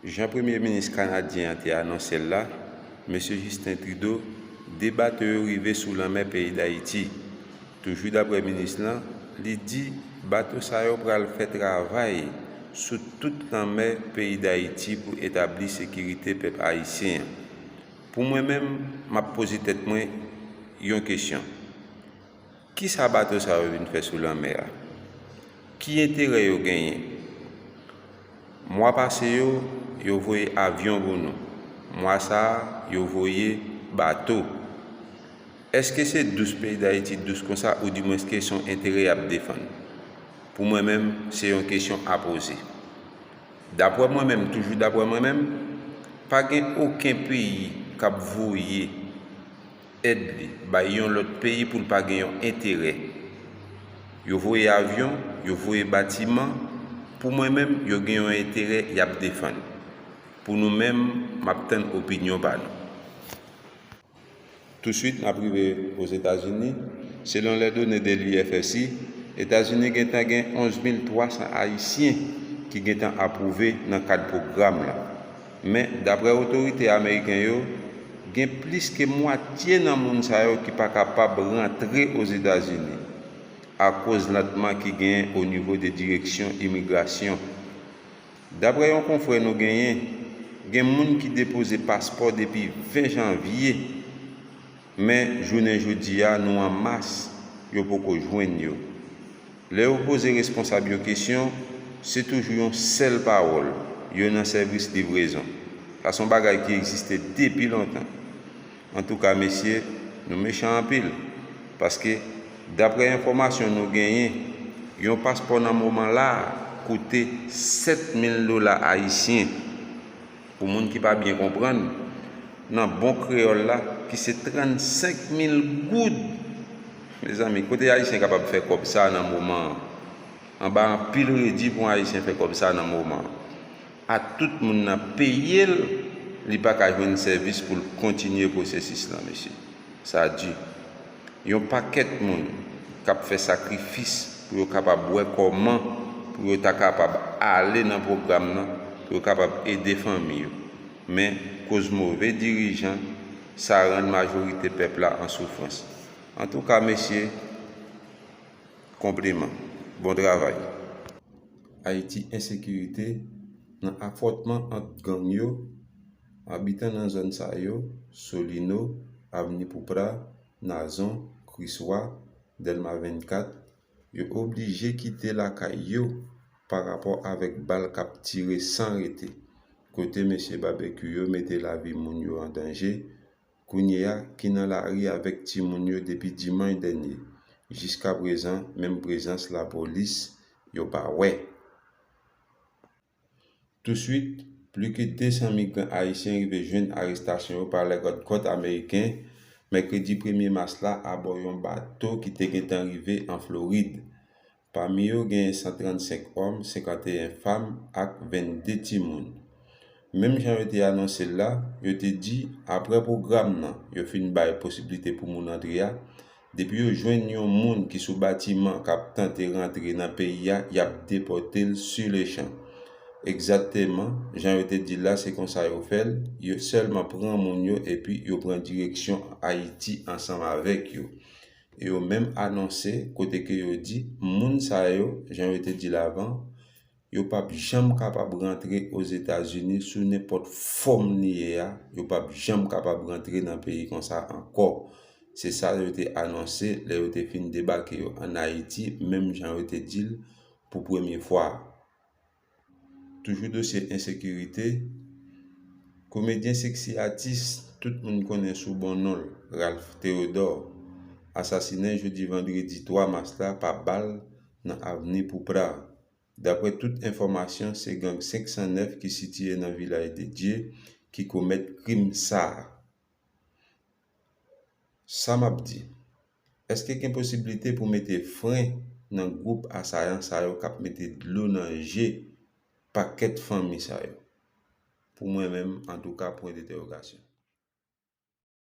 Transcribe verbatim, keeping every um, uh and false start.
Jan Premye Minis kanadyen an te anonse l la, Mesye Justin Trudeau, de bato yo rive sou lanmè peyi Dayiti. Toujou daprè minis lan, li di bato sa yo pral fè travay sou tout lanmè peyi Dayiti pou etabli sekirite pèp ayisyen an. Pou mwen menm, m ap poze tèt mwen yon kesyon. Kisa bato sa yo vin fè sou lanmè a? Ki enterè yo genyen? Mwa pase yo, yo voye avyon pou nou. Mwa sa a, yo voye bato. Èske se dous peyi Dayiti dous konsa, oudimwenske se yon enterè y ap defann? Pou mwen menm, se yon kesyon a poze. Daprè mwen menm, toujou daprè mwen menm, pa gen okenn peyi k ap voye èd li bay yon lòt peyi pou l pa gen yon enterè. Yo voye avyon, yo voye batiman, pou mwen menm, yo gen yon enterè y ap defann. Pou nou menm, m ap tann opinyon pa nou. Touswit, n ap rive Ozetazini. Selon les données de l'U F S I, Etazini gentan gen onz mil twa san Ayisyen ki gentan apwouve nan kad pwogram lan. Men, daprè otorite ameriken yo, gen plis ke mwatye nan moun sa yo ki pa kapab rantre Ozetazini akoz lantman ki genyen o nivo de direksyon imigrasyon. Daprè yon konfrè nou genyen, gen moun ki depoze paspò depi ven janvye, men jounen jodi a, nou an mas, yo poko jwenn yo. Lè yo poze responsab yo kesyon, se toujou yon sèl pawòl, yo nan sèvis livrezon. Sa se yon bagay ki egziste depi lontan. Antouka, mesye, nou mechan anpil. Paske, daprè enfòmasyon nou genyen, yon paspò nan moman la a koute sèt mil dola ayisyen. Pou moun ki pa byen konprann, nan bon kreyòl la, ki se trannsenk mil goud. Mezanmi, kote Ayisyen kapab fè kòb sa nan moman an? Anba anpil redi pou yon Ayisyen fè kòb sa nan moman an. A tout moun nan peye l, li pa ka jwenn sèvis pou l kontinye pwosesis lan, mesye. Sa di. Yon pakèt moun k ap fè sakrifis pou yo kapab wè kòman pou yo ta kapab ale nan pwogram nan, pou yo kapab ede fanmi yo. Men, koz move dirijan, sa rann majorite pèp la an soufrans. Antouka, mesye, konpliman. Bon travay. Ayiti, ensekirite nan afwontman ant gang yo, abitan nan zòn sa yo, Solino, Avni Poupra, Nazon, Kriswa, Dèlma vennkat, yo oblije kite lakay yo pa rapò avèk bal k ap tire san rete, kote mesye Babekyou yo mete lavi moun yo an danje, kounye a ki nan lari avèk timoun yo depi dimanch dènye. Jiskaprezan, menm prezans lapolis, yo pa wè. Touswit, plis ke de san migran ayisyen rive jwenn arestasyon yo pa lègòdkòt ameriken mèkredi premye mas la abò yon bato ki te gentan rive an Florid. Pami yo, genyen san trannsenk òm, senkanteyen fanm ak vennde timoun. Menm jan yo te anonse l la, yo te di, apre pwogram nan, yo fin bay posiblite pou moun antre a, depi yo jwenn yon moun ki sou batiman k ap tante rantre nan peyi a, y ap depòte l silechan. Egzakteman, jan yo te di l la, se konsa yo fè l, yo sèlman pran moun yo epi yo pran direksyon Ayiti ansanm avèk yo. E yo menm anonse kote ke yo di moun sa yo, jan yo te di l avan, yo p ap janm kapab rantre Ozetazini sou nenpòt fòm li ye a, yo p ap janm kapab rantre nan peyi konsa ankò. Se sa yo te anonse lè yo te fin debake yo ann Ayiti, menm jan yo te di l pou premye fwa. Toujou dosye ensekirite, komedyen seksi atis tout moun konnen sou bon non l, Ralph Théodore, asasinen jodi vandredi twa mas la pa bal nan avni Poupra. Daprè tout enfòmasyon, se gang senk san nèf ki sitiye nan Vilaj de Dye ki komèt krim sa a. Sa m ap di, èske gen posiblite pou mete fren nan gwoup asayan sa yo k ap mete dlo nan je pakèt fanmi sa yo? Pou mwen menm, antouka, pwen dentèwogasyon.